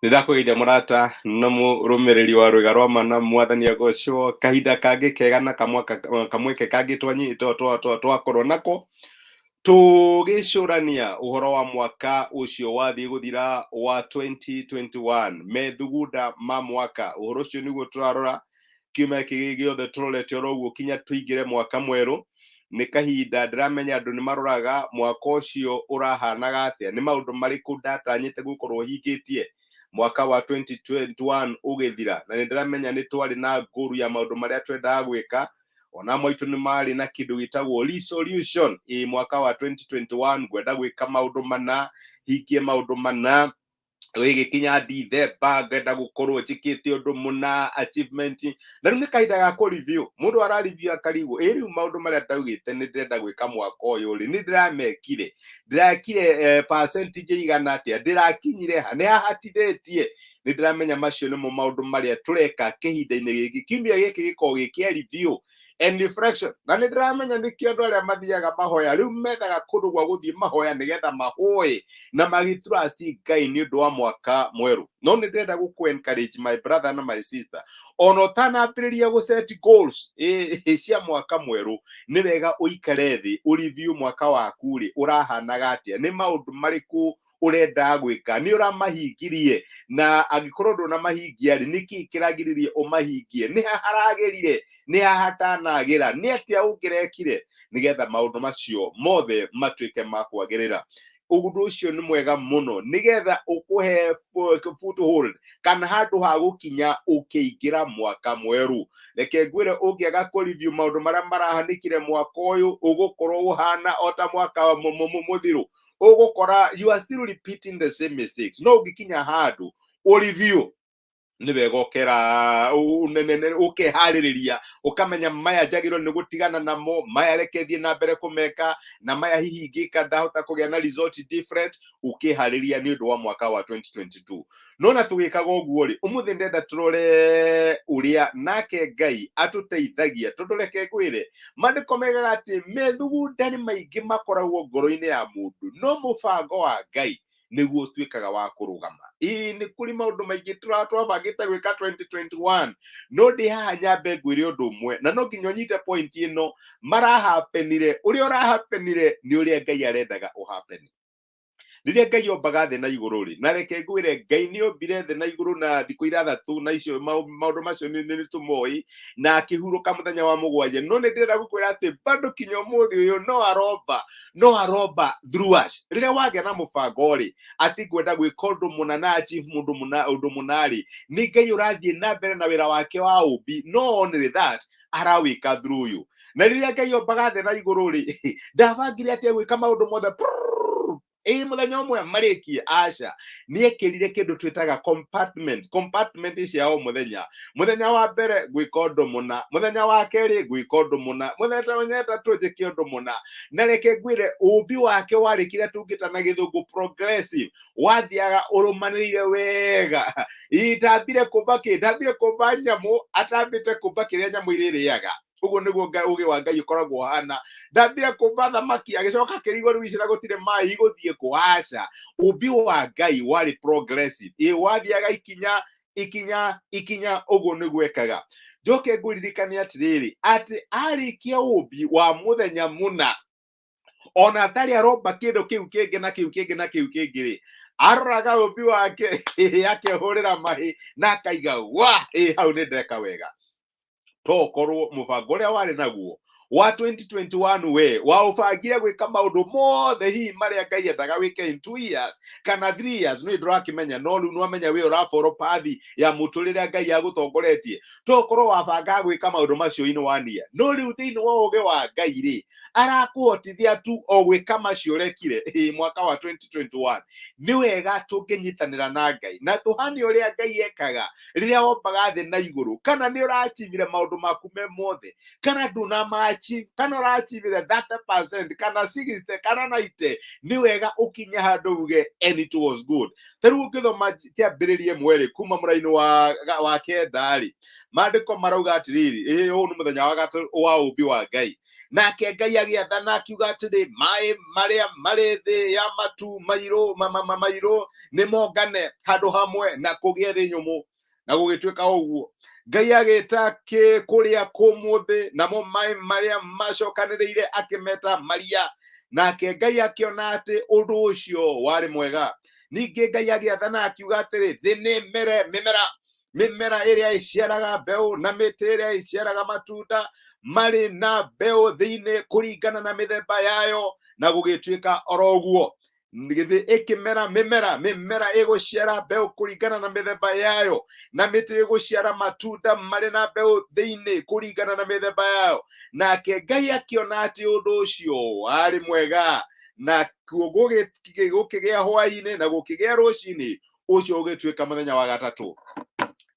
Nĩndakũgeithia mũrata na mũrũmĩrĩri wa rwĩga rwa mana mwathani agocwo kahinda kangĩ kega na kamwaka kamweke kangĩ twakorwo nako tũgĩcũrania ũhoro wa mwaka ũcio wathiĩ gũthira wa 2021 methugunda ma mwaka ũhoro ũcio nĩguo tũrarora kiumia gĩkĩ gĩothe tũrorete oro ũguo kinya tũingĩre mwaka mwerũ nĩ kahinda ndĩramenya andũ nĩ maroraga mwaka ũcio ũrahanaga atĩa nĩ maũndũ marĩkũ ndatanyĩte gũkorwo hingĩtie mwaka wa 2021 ũgĩthira na nĩ ndĩramenya nĩ twarĩ na ngũru ya maũndũ marĩa twendaga gwĩka ona amwe aitũ nĩ marĩ na kĩndũ gĩtagwo resolution ĩ mwaka wa 2021 ngwenda gwĩka maũndũ mana hingie maũndũ mana gĩgĩkinya Dithemba ngenda gũkorwo njĩkĩte ũndũ mũna achievement na rĩu nĩ kahinda ga kũ review mũndũ ara review akarigwo ĩ rĩu maũndũ marĩa ndaugĩte nĩ ndĩrenda gwĩka mwaka ũyũ rĩ nĩ ndĩramekire ndĩrekire percentage igana atĩa ndĩrakinyire ha nĩ hahatithĩtie nĩ ndĩramenya macio nĩmo maũndũ marĩa tũreka kĩhinda-inĩ gĩkĩ kiumia gĩkĩ gĩkoragwo gĩ kĩa review and reflection na nĩ ndĩramenya nĩkĩo andũ arĩa mathiaga mahoya rĩu methaga kũndũ gwa gũthiĩ mahoya nĩgetha mahoe na magĩtrust Ngai nĩ ũndũ wa mwaka mwerũ no nĩ ndĩrenda gũkũ encourage my brother na my sister ona ũtanambĩrĩria gũ set goals cia mwaka mwerũ nĩ wega ũikare thĩ ũreview mwaka waku rĩ ũrahanaga atĩa nĩ maũndũ marĩkũ ũrenda gwĩka nĩ ũramahingirie na angĩkorwo ndũnamahingia rĩ nĩkĩ kĩragiririe ũmahingie nĩ ha haragĩrire nĩ ha hatanagĩra nĩ atĩa ũngĩrekire nĩgetha maũndũ macio mothe matuĩke ma kwagĩrĩra ũndũ ũcio nĩ mwega mũno nĩgetha ũkũhe foothold kana handũ ha gũkinya ũkĩingĩra mwaka mwerũ reke ngwĩre ũngĩaga kũ review maũndũ marĩa marahanĩkire mwaka ũyũ ũgũkorwo ũhana o ta mwaka mũthiru ũgũkora you are still repeating the same mistakes no ũngĩkinya handũ ũ review nĩ wega ũkera ũkeharĩrĩria ũkamenya maya njagĩrĩirwo nĩ gũtigana namo maya reke thiĩ na mbere kũmeka na maya hihi ingĩka ndahota kũgĩa na result different ũkĩharĩria nĩ ũndũ wa mwaka wa 2022 no na tũgĩkaga ũguo rĩ ũmũthĩ ndenda tũrore ũrĩa nake Ngai atũteithagia tondũ reke ngwĩre maandĩko megaga atĩ methugunda nĩ maingĩ makoragwo ngoro-inĩ ya mũndũ no mũbango wa Ngai nĩguo ũtuĩkaga wa kũrũgama ĩĩ nĩ kũrĩ maũndũ maingĩ twabangĩte gwĩka 2021 no ndĩ haha nyambe ngwĩre ũndũ ũmwe na no nginya ũnyite point ĩno marahapenire ũrĩa ũrahapenire nĩ ũrĩa Ngai arendaga ũhapene rĩrĩa Ngai ombaga thĩ na igũrũ rĩ na reke ngwĩre Ngai nĩ ombire thĩ na igũrũ na thikũ ithathatũ na icio maũndũ macio nĩ tũmoĩ na akĩhurũka mũthenya wa mũgwanja no nĩ ndĩrenda gũkwĩra atĩ bado kinya ũmũthĩ ũyũ no aromba no aromba through us rĩrĩa wagĩa na mũbango rĩ atĩ ngwenda gwĩka ũndũ mũna na achieve mũndũ mũna ũndũ mũna rĩ nĩ Ngai ũrathiĩ na mbere na wĩra wake wa ũmbi no only that arawĩka through you na rĩrĩa Ngai ombaga thĩ na igũrũ rĩ ndabangire atĩ egwĩka maũndũ mothe ĩ mũthenya ũmwe marĩkie aca nĩ ekĩrire kĩndũ twĩtaga compartment compartment cia o mũthenya mũthenya wa mbere gwĩka ũndũ mũna mũthenya wa kerĩ gwĩka ũndũ mũna mũthenya wa gatatũ njĩke ũndũ mũna na reke ngwĩre ũmbi wake warĩ kĩrĩa tũngĩta na gĩthũngũ progressive wathiaga ũrũmanĩrĩire wega ĩ ndambire kũmba kĩ ndambire kũmba nyamũ atambĩte kũmba kĩrĩa nyamũ irĩrĩaga ũguo nĩguo ũgĩ wa Ngai ũkoragwo ũhana ndambire kũmba thamaki agĩcoka akĩrigwo rĩu ici na gũtirĩ maĩ igũthiĩ kũ aca ũmbi wa Ngai warĩ progressive ĩ wathiaga ikinya ikinya ikinya ũguo nĩguo ekaga njoke ngũririkane atĩrĩrĩ atĩ arĩkia ũmbi wa mũthenya mũna ona atarĩ aromba kĩndũ kĩu kĩngĩ na kĩu kĩngĩ na kĩu kĩngĩ rĩ aroraga ũmbi wake akehũrĩra mahĩ na akaiga wa ĩ hau nĩ ndeka wega tokorwo mũbango ũrĩa warĩ naguo wa 2021 we waũbangire gwĩka maũndũ mothe hihi marĩa Ngai endaga wĩke in 2 years kana 3 years nĩ ndũrakĩmenya no rĩu nĩwamenya wĩ ũrafollow path ya mũtũrĩre Ngai agũtongoretie tokorwo wabangaga gwĩka maũndũ macio in one year no rĩu thĩinĩ wa ũũgĩ wa Ngai rĩ arakũhotithia tu o gwĩka macio ũrekire mwaka wa 2021 nĩ wega tũngĩnyitanĩra na Ngai na tũhane ũrĩa Ngai ekaga rĩrĩa wombaga thĩ na igũrũ kana nĩ ũrachivire maũndũ maku me mothe kana ndũnama Achieve kana ũrachievire 30% kana 60 kana 90, nĩ wega ũkinye handũ uge, "And it was good." Ta rĩu ũngĩthoma kĩambĩrĩria 1 kuma mũraini wa 9 rĩ, maandĩko marauga atĩrĩrĩ, ĩ ũyũ nĩ mũthenya wa gatatũ wa ũmbi wa Ngai. Nake Ngai agĩathana akiuga atĩrĩ, maĩ marĩa marĩ thĩ ya matu mairũ mairũ nĩ mongane handũ hamwe na kũgĩe thĩ nyũmũ, na gũgĩtuĩka ũguo. Ngai agĩta kĩ kũrĩa kũmũ thĩ, namo maĩ marĩa macokanĩrĩire akĩmeta maria. Nake Ngai akĩona atĩ ũndũ ũcio warĩ mwega. Ningĩ Ngai agĩathana akiuga atĩrĩ, thĩ nĩ ĩmere mĩmera, mĩmera ĩrĩa ĩciaraga mbeũ na mĩtĩ ĩrĩa ĩciaraga matunda marĩ na mbeũ thĩinĩ kũringana na mĩthemba yayo, na gũgĩtuĩka oro ũguo. Thĩ ĩkĩmera mĩmera, mĩmera ĩgũciara mbeũ kũringana na mĩthemba yayo, na mĩtĩ ĩgũciara matunda marĩ na mbeũ thĩinĩ kũringana na mĩthemba yayo. Nake Ngai akĩona atĩ ũndũ ũcio warĩ mwega. Nakuo gũkĩgĩa hwaĩ-inĩ na gũkĩgĩa rũcinĩ, ũcio ũgĩtuĩka mũthenya wa gatatũ.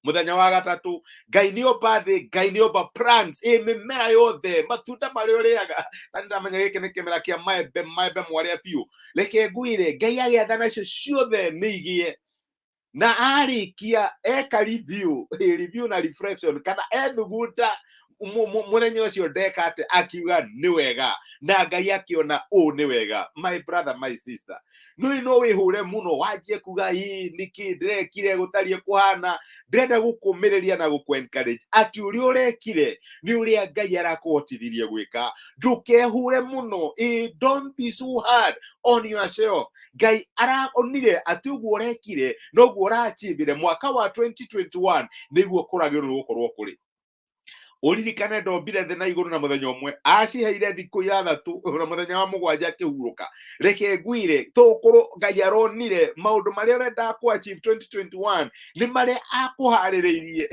Mũthenya wa gatatũ Ngai nĩ omba thĩ, Ngai nĩ omba plants, ĩ mĩmera yothe, matunda marĩa ũrĩaga. Na nĩndamenya gĩkĩ nĩ kĩmera kĩa maembe, maembe mwarĩa biũ. Reke ngwĩre, Ngai agĩathana icio ciothe nĩ igĩe, na arĩkia eka review, review na reflection kana ethugunda mũthenya ũcio ndeka atĩ akiuga nĩ wega, na Ngai akĩona ũũ nĩ wega. My brother, my sister, nĩ no wĩhũre mũno wanjie kuga, ĩ nĩkĩ ndĩrekire gũtariĩ kũhana? Ndĩrenda gũkũmĩrĩria na gũkũ encourage atĩ ũrĩa ũrekire nĩ ũrĩa Ngai arakũhotithirie gwĩka. Ndũkehure mũno, ĩ don't be so hard on yourself. Ngai araonire atĩ ũguo ũrekire noguo ũrachievire mwaka wa 2021 nĩguo kũragĩrĩrwo gũkorwo kũrĩ. Ũririkane ndombire thĩ na igũrũ na mũthenya ũmwe, aciheire thikũ 6 na mũthenya wa 7 akĩhurũka. Reke ngwire, tũkũrũ Ngai aronire maũndũ marĩa ũrenda kũ achieve 2021 nĩ marĩa akũharĩrĩirie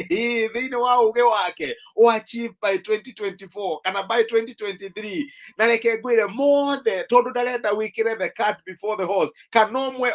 thĩinĩ wa ũgĩ wake o achieve by 2024 kana by 2023. Na reke ngwĩre mothe, tondũ ndarenda wĩkĩre the cart before the horse, kana ũmwe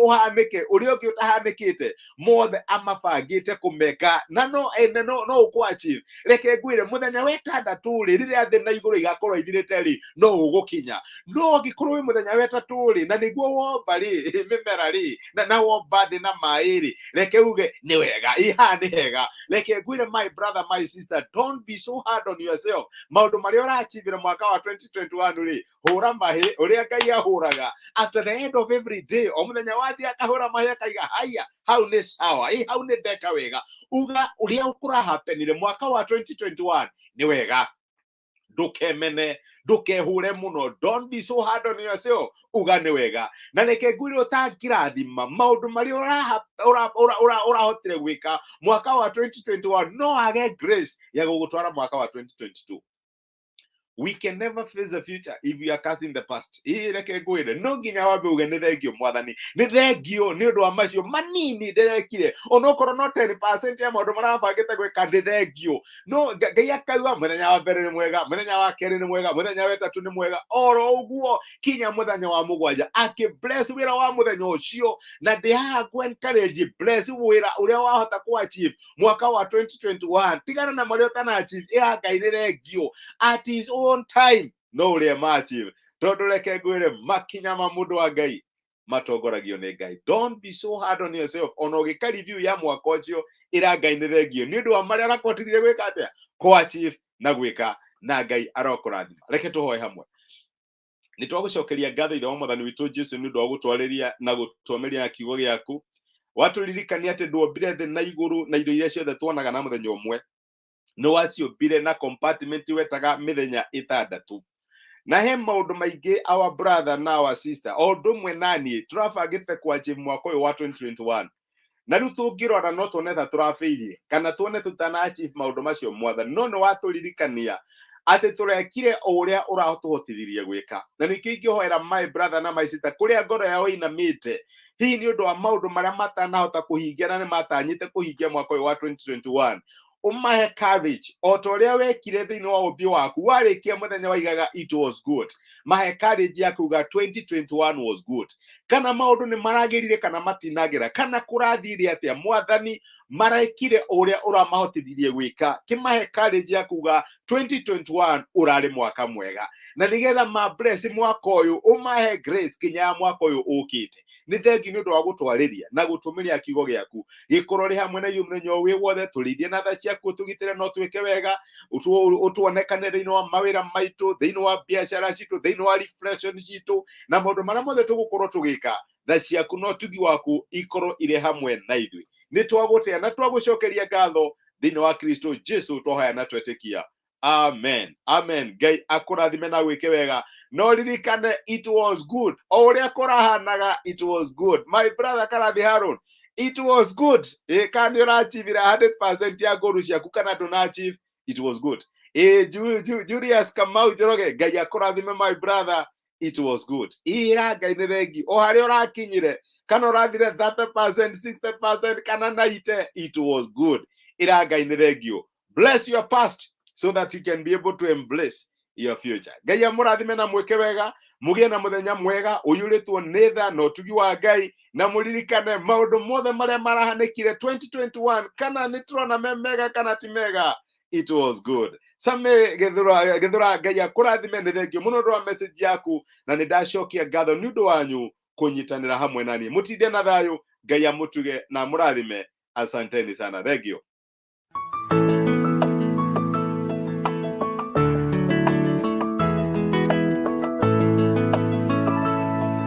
ũhanĩke ũrĩa ũngĩ ũtahanĩkĩte, mothe amabangĩte kũmeka na no ũkũ achieve. Reke ngwĩre, mũthenya wa 6 rĩ, rĩrĩa thĩ na igũrũ igakorwo ithirĩte rĩ, no ũgũkinya. No ũngĩkorwo wĩ mũthenya wa 3 rĩ, na nĩguo womba rĩ mĩmera rĩ, na womba thĩ na maĩ rĩ, reke uge nĩ wega, ĩ haha nĩ hega. Reke ngwĩre, my brother, my sister, don't be so hard on yourself. Maũndũ marĩa ũrachievire mwaka wa 2021 rĩ, hũra mahĩ ũrĩa Ngai ahũraga after the end of every day. O mũthenya wathiĩ akahũra mahĩ akaiga, "Haya, hau nĩ sawa, ĩ hau nĩ ndeka wega." Uga ũrĩa ũkũrahapenire mwaka wa 2021 nĩ wega. Ndũkemene, ndũkehure mũno, don't be so hard on yourself. Uga nĩ wega. Na reke ngwĩre, ũtangĩrathima maũndũ marĩa ũrahotire gwĩka mwaka wa 2021, no age grace ya gũgũtwara mwaka wa 2022. We can never face the future if we are cursing the past. Ĩ reke ngwĩre, no nginya wambe uge, "Nĩ thengio Mwathani, nĩ thengio nĩ ũndũ wa macio manini ndĩrekire, onokorwo no 10% ya maũndũ marabangĩte gwĩka, nĩ thengio." No Ngai akauga mũthenya wa mbere nĩ mwega, mũthenya wa kerĩ nĩ mwega, mũthenya wa ĩtatũ nĩ mwega, oro ũguo kinya mũthenya wa 7, akĩ bless wĩra wa mũthenya ũcio. Na ndĩ haha ku encourage, bless wĩra ũrĩa wahota ku achieve mwaka wa 2021. Tigana na marĩa ũtana achieve, ĩra Ngai nĩ thengio. At his own time no ũrĩa ma achieve, tondũ reke ngwĩre, makinya ma mũndũ wa Ngai matongoragio nĩ Ngai. Don't be so hard on yourself. Ona ũgĩka review ya mwaka ũcio, ĩra Ngai nĩ thengio nĩ ũndũ wa marĩa arakũhotithirie gwĩka atĩa, kũ achieve na gwĩka, na Ngai arokũrathima. Reke tũhoe hamwe. Nĩ twagũcokeria ngatho, Ithe wa Mwathani witũ Jesu, nĩ ũndũ wa gũtwarĩria na gũtũomeria na kiugo gĩaku. Watũririkania atĩ ndwombire thĩ na igũrũ na indo iria ciothe tuonaga na mũthenya ũmwe, nĩ waciũmbire na compartment wetaga mĩthenya 6. Na he maũndũ maingĩ, our brother na our sister, o ũndũ ũmwe naniĩ, tũrabangĩte ku achieve mwaka ũyũ wa 2021, na rĩu tũngĩrora no tuone ta tũrabĩirie kana tuone tũtana achieve maũndũ macio. Mwathani, no nĩ watũririkania atĩ tũrekire o ũrĩa ũratũhotithirie gwĩka. Na nĩkĩo ingĩhoera my brother na my sister kũrĩa ngoro yao ĩinamĩte, hihi nĩ ũndũ wa maũndũ marĩa matanahota kũhingia na nĩ matanyĩte kũhingia mwaka ũyũ wa 2021, ũmahe courage o ta ũrĩa wekire thĩinĩ wa ũmbi waku. Warĩkia mũthenya waigaga, "It was good." Mahe courage ya kuga 2021 was good. Kana maũndũ nĩ maragĩrire kana matinagĩra, kana kũrathire atĩa, Mwathani, Marekire o ũrĩa ũramahotithirie gwĩka. Kĩmahe courage ya kuga 2021 ũrarĩ mwaka mwega, na nĩgetha ma bless mwaka ũyũ, ũmahe grace kinya ya mwaka ũyũ ũkĩte. Nĩ thengi nĩ ũndũ wa gũtwarĩria na gũtũmĩria kiugo gĩaku gĩkorwo rĩ hamwe na ithuĩ mũthenya ũyũ wĩ wothe. Tũrĩithie na tha ciaku, ũtũgitĩre na ũtwĩke wega, ũtuonekane thĩinĩ wa mawĩra maitũ, thĩinĩ wa biacara citũ, thĩinĩ wa reflection citũ, na maũndũ marĩa mothe tũgũkorwo tũgĩka. Tha ciaku na ũtugi waku ikorwo irĩ hamwe na ithuĩ. Nĩ twagũtĩa na twagũcokeria ngatho thĩinĩ wa Kristo Jesu twahoya na twetĩkia, amen, amen. Ngai akũrathime na gwĩke wega. No ririkane, it was good. O ũrĩa kũrahanaga, it was good. My brother Karathi Haron, it was good. Ĩ kana nĩ ũrachivire 100% ya goal ciaku kana ndũna achieve, it was good. Ĩ Julius Kamau Njoroge, Ngai akũrathime, my brother, it was good. Ira Ngai nĩ thengi o harĩa ũrakinyire, kana ũrathire 30%, 60% kana 90, it was good. Ira Ngai nĩ thengio. Bless your past so that you can be able to embrace your future. Ngai amũrathime na mwĩke wega, mũgĩe na mũthenya mwega ũiyũrĩtwo nĩ tha na ũtugi wa Ngai, na mũririkane maũndũ mothe marĩa marahanĩkire 2021, kana nĩ tũrona me mega kana ti mega, it was good. Same Gĩthũra Gĩthũra, Ngai akũrathime. Nĩ thengio mũno ũndũ wa message yaku, na nĩ ndacokia ngatho nĩ ũndũ wanyu kũnyitanĩra hamwe nani. Mũtinde na thayũ. Ngai amũtuge na amũrathime. Asanteni sana, thengio.